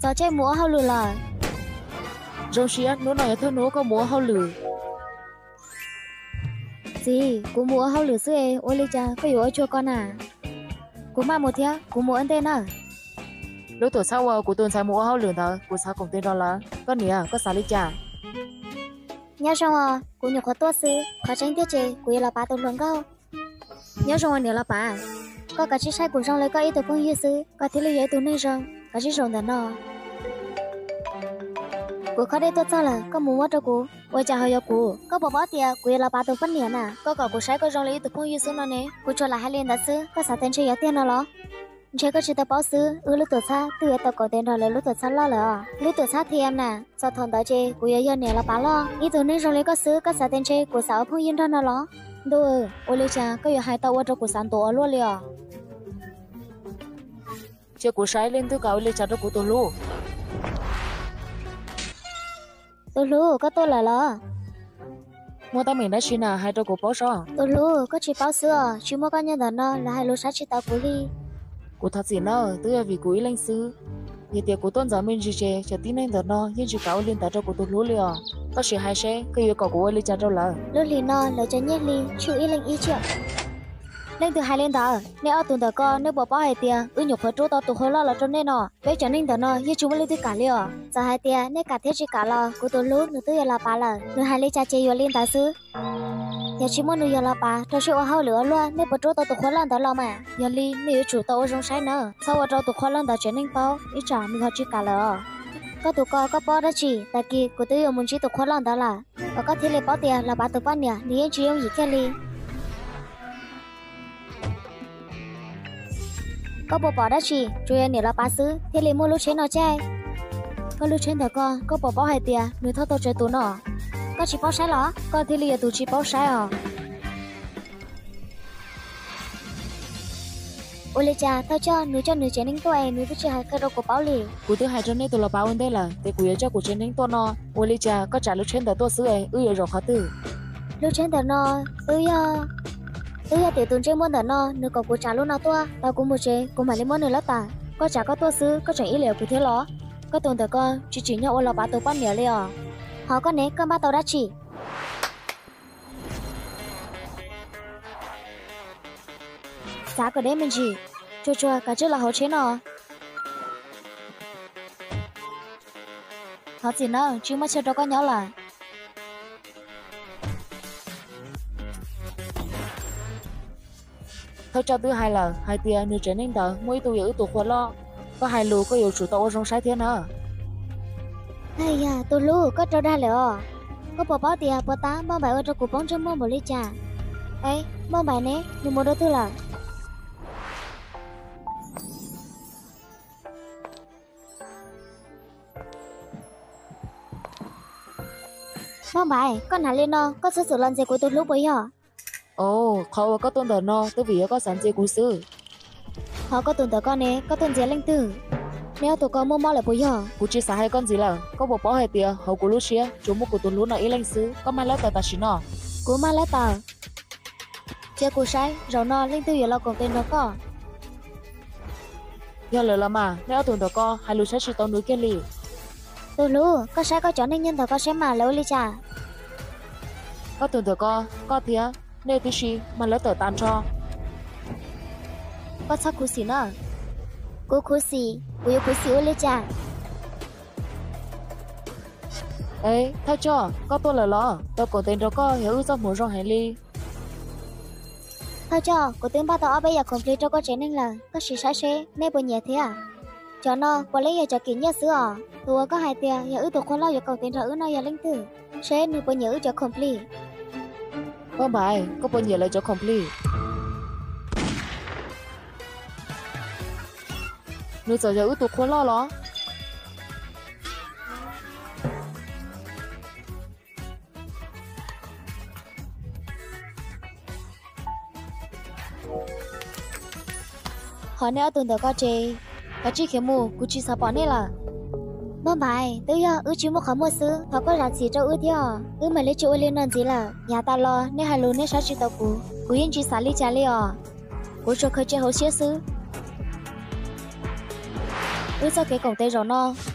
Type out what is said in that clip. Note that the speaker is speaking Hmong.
Txog caij mus ua hauj lwm lawm. Zoo siab hnub no yog thawj hnub koj mus ua hauj lwm. Txiv, kuv mus ua hauj lwm xwb es ua li cas koj yuav ua cuag ko na? Kuv maj mus thiab, kuv mus ua ntej na. Lub tuam txhab uas kuv tus ntxhais mus ua hauj lwm ntawd kuv xav koom tes nrog lawv, koj niam koj xav li cas? Nyob zoo os, kuv nyuam qhuav tuaj xwb, qhov tseeb tiag ces kuv yuav los pav tus hluas nkauj. Nyob zoo niam los pav, koj kav tsij saib kuv zoo li koj ib tug phooj ywg xwb koj thiaj li yog ib tug neeg zoo, kav tsij zaum ntawm no. Kuv khob dej tuaj txog lawm, koj mus muab rau kuv. Ua cas ho yog kuv? Koj puas paub tias kuv yuav los pav tus poj niam na? Koj kom kuv saib koj zoo li ib tug phooj ywg xwb no ne, kuv tsuas lam hais li ntawd xwb, koj xav tias ntshe yuav tiag no los? Ntshe koj tsis tau paub xwb, wb lub tuam txhab twb yuav tau koom tes nrog lawv lub tuam txhab loj lawm os. Lub tuam txhab thiab na, txog thaum ntawd ces kuv yuav yog niam los pav loj. Ib tug neeg zoo li koj xwb koj xav tias ntshe kuv xav ua phooj ywg nrog no los? Ntuj, ua li cas koj yuav hais tau ua rau kuv xav ntuav ua luaj li os? Cia kuv saib leej twg kam ua li cas rau kuv tus hlub. Tus hlub, koj tuaj lawm los? Muaj teeb meem dab tsi na hais rau kuv paub seb. Tus hlub, koj tsis paub xwb os, tsis muaj koj nyob ntawm no lawv hais lus saib tsis taus kuv li. Kuv thov txim nawb, twb yog vim kuv ib leeg xwb. Yog tias kuv tuaj ntxov me ntsis ces cov tib neeg ntawm no yeej tsis kam ua li ntawd rau kuv tus hlub li os. Koj sim hais seb koj yuav kom kuv ua li cas rau lawv. Lub hlis no lawv cov nyiaj hli tshwj ib leeg ib tsiaj. Leej twg hais li ntawd? Nej ob tug ntawm ko nej puas paub hais tias wb nyuam qhuav rub tau tus qhua loj los rau nej no? Peb cov neeg ntawm no yeej tsis muaj leej twg kam li os. Txawm hais tias nej kam thiab tsis kam los kuv tus hlub nws twb yuav los pav lawm, nws hais li cas ces yuav li ntawd xwb. Yog tsis muaj nws yuav los pav rau siab ua hauj lwm ua luaj, nej puas rub tau tus qhua loj ntawd los mas? Yog li nej yuav tsum tau ua zoo saib nawb, txhob ua rau tus qhua loj ntawd tsev neeg paub, ib tsam nws ho tsis kam lawm os. Koj tus ko koj paub dab tsi? Tag kis kuv twb yuav mus ntsib tus qhua loj ntawd lawm, kom koj thiaj li paub tias los pav tus poj niam nws yeej tsis yooj yim kiag li. Koj puas pom dab tsi? Tsuas yog niam los pav xwb thiaj li muaj lub tsheb no caij. Koj lub tsheb ntawm ko koj puas paub hais tias nws thauj tau tsawg tus no? Koj tsis paub saib los? Koj thiaj li yog tus tsis paub saib os. Ua li cas thawj coj nws coj nws tsev neeg tuaj es nws twb tsis hais qhia rau kuv paub li? Kuv twb hais rau nej tus los pav ua ntej lawm tias kuv yuav coj kuv tsev neeg tuaj no. Ua li cas koj tsav lub tsheb ntawd tuaj xwb es wb yuav zaum qhov twg? Lub tsheb ntawm no twb yog, twb yog tias tus ntsej muag ntawm no nws kom kuv tsav lub no tuaj, tau kuv mus tsev kuv mam li muab nws lab tas. Koj tsav koj tuaj xwb koj tseem ib leeg kuv thiab los? Koj tus ntawm ko tsis tsim nyog ua los pav tus poj niam li os. Ho koj ne, koj npaj tau dab tsi? Xav kom deb me ntsis. Tsuag tsuag kav tsij los hauv tsheb no. Thov txim nawb, tsis muaj chaw rau koj nyob lawm. Thawj coj twb hais lawm hais tias nws tsev neeg ntawd muaj ib tug yog wb tus qhua loj. Koj hais lus koj yuav tsum tau ua zoo saib thiab na. Yog tus hlub, koj raug dag lawm os. Koj puas paub tias puas tab Npauj Npaim ua rau kuv poob ntsej muag npaum li cas? Es Npauj Npaim ne, nws mus rau twg lawm? Npauj Npaim, koj hnav li no koj txhob txwm los ntxias kuv tus hlub puas yog? Os, qhov uas koj tuaj ntawm no twb vim yog koj xav ntxias kuv xwb. Ho koj tus ntawm ko ne, koj tuaj ntxias leej twg? Nej ob tug ko muaj mob lawm puas yog? Kuv tsis xav hais koj ntxiv lawm. Koj puas paub hais tias hauv kuv lub siab tsuas muaj kuv tus hlub no ib leeg xwb? Koj mag lab tawm tam sim no. Kuv mag lab tawm. Cia kuv saib zaum no leej twg yuav los koom tes nrog koj. Yog lawm los mas, nej ob tug ntawm ko hais lus saib tsis taus nws kiag li. Tus hlub, koj saib koj cov neeg nyob ntawm ko saib mas lawv ua li cas. Koj tus ntawm ko, koj thiab, nej tib si mag lab tawm tas nrho. Koj txhob khuv xim na. Kuv khuv xim? Kuv yuav khuv xim ua li cas? Es, Thawj Coj, koj tuaj lawm los? Tau koom tes nrog koj yog wb txoj hmoov zoo heev li. Thawj Coj, kuv twb npaj tau ob peb yam khoom plig rau koj tsev neeg lawm, koj sim saib seb nej puas nyiam thiab. Cov no puav leej yog cov kim nyiaj xwb os. Tus uas koj hais tias yog wb tus qhua loj yuav koom tes nrog wb no yog leej twg? Seb nws puas nyiam wb cov khoom plig. Npauj Npaim, koj puas nyiam lawv cov khoom plig? Nws txawm yog wb tus qhua loj los? Ho nej ob tug ntawm ko ces, kav tsij khiav mus, kuv tsis xav pom nej lawm. Npauj Npaim, twb yog wb tsis muaj qhov muag xwb, thov koj zam txim rau wb thiab os, wb mam li tsis ua li no ntxiv lawm. Yav tas los nej hais lus nej saib tsis taus kuv, kuv yeej tsis xav li cas li os. Kuv tsuas khaws cia hauv siab xwb. Wb txoj kev koom tes zaum no